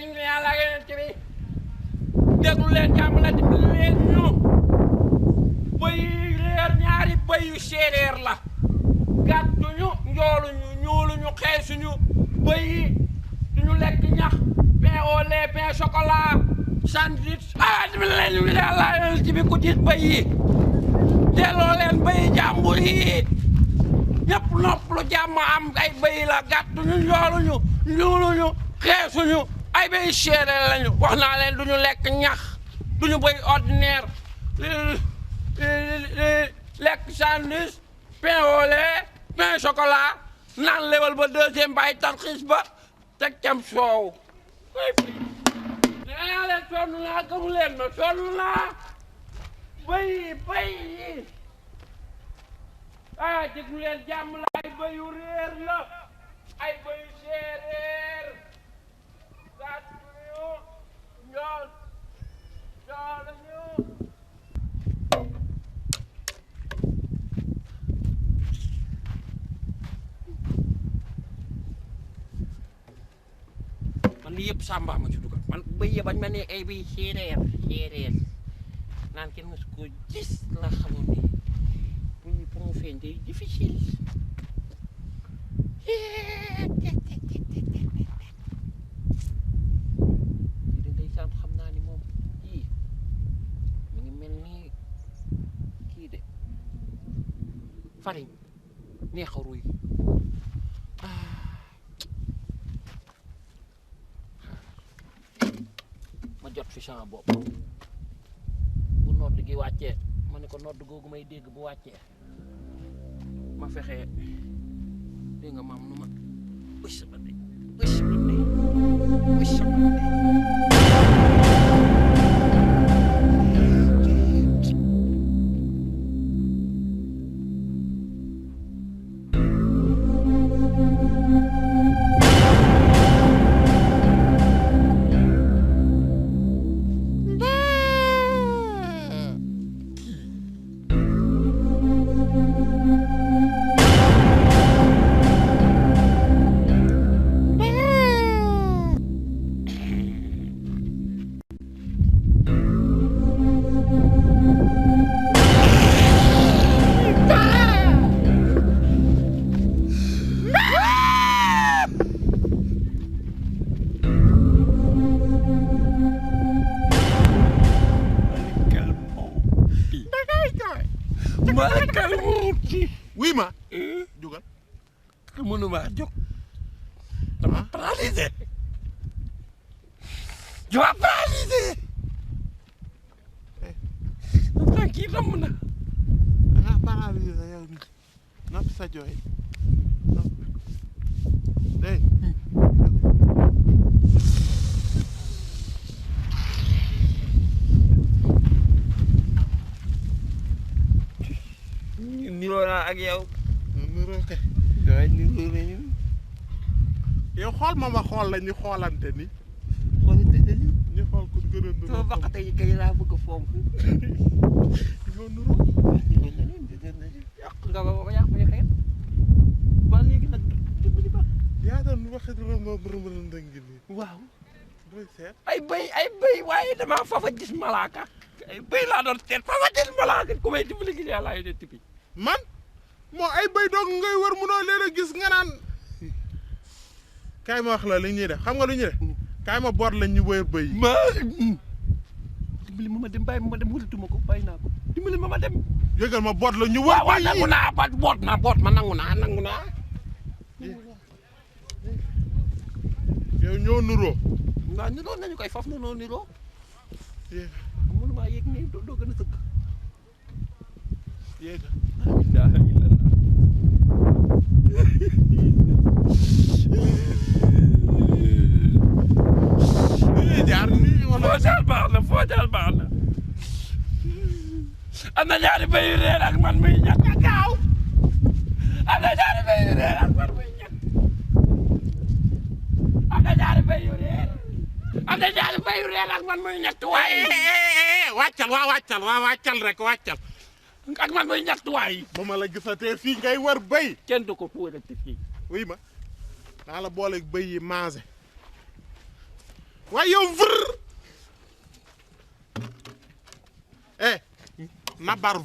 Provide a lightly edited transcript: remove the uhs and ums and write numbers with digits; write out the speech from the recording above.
ñu ngi yàlla ak ci bi déglu leen jàmm la dimbali leen ñu bëy réer ñaari bëy yu séeréer la gàttuñu njooluñu ñuuluñu xeesuñu bëy yi duñu lekk ñax pain au lait pain chocolat sandwich dimbali leen ñu ngi yàlla ak ci bi ku gis bëy yi delloo leen bëy jàmbur yi ñëpp nopp lu jàmm am ay bëy la gàttuñu njooluñu ñuuluñu xeesuñu ay bëy séeréer lañu wax naa leen duñu lekk ñax duñu bëy ordinaire lekk sandwich pain au lait pain chocolat naan lewal ba deuxième bay tarxiis ba teg cam soow nee naa leen sonn naa gëmu leen ma sonn naa bëy yi déglu leen jàmm la ay bëy yu réer la ay bëy yu séeréer gàttuñu njooluñu man lii yëpp Samba ma ci dugal man bëy ya bañ ma ne ay bëy séeréer naan kenn mësu ko gis la xamoon ne pour mu feeñ day difficile ndeysaan xam naa ni moom yii mi ngi mel ni kii de farine neex a ruy ma jot fi sama bopp bu nodd gi wàccee ma ne ko nodd googu may dégg bu wàccee ma fexe dégg nga maam nu ma wëcc sama ndey wëcc sama ndey wëcc sama ndey oui ma jugal mënuma jóg dama paralysé dama paralysé sa kii romb na danga paralysé yow noppi sa jooy dégg niroo naa ak yow niroo ke waaye niroo nañu yow xool ma xool la ñu xoolante ni xoolante nañu ñu xool ku gën a niroo sama baqate yi kay laa bëgg a foom ñoo niroo yàq nga ba yàq may xeet ba léegi nag dimbali ba yaa doon waxit rëmbalanda ngi nii waaw doy seet ay bëy waaye dama fafa gis malaaka ay bëy laa doon seet fafa gis malaaka ku may dimbali gi yàlla ay de tipi man moo ay bëy doog ngay wër munoo leen a gis nga naan kaay ma wax la li ñuy def xam nga lu ñuy def kaay ma boot la ñu wër bëy yi ma dimbali ma dem bàyyi ma dem wëlatuma ko bàyyi naa ko dimbali ma dem yëgal ma boot la ñu wër waaw bëy yi nangu naa ba boot ma nangu naa yow ñoo nuroo waaw niroo nañu koy foofu noonu niroo yéega mënuma yéeg nii doo gën a sëkk yéega ilaha illallah jaar nii wala foo jaar baax na am na ñaari bëy yu réer ak man muy ñett nga gaaw am na ñaari bëy yu réer ak man muy ñett am na ñaari bëy yu réer ak man muy ñett waaye wàccal rek wàccal ak man muy ñett waaye ba ma la gisatee fii ngay wër bëy kenn du ko puudar ci fii oui ma naa la booleeg bëy yi maase waaye yow vër. na bar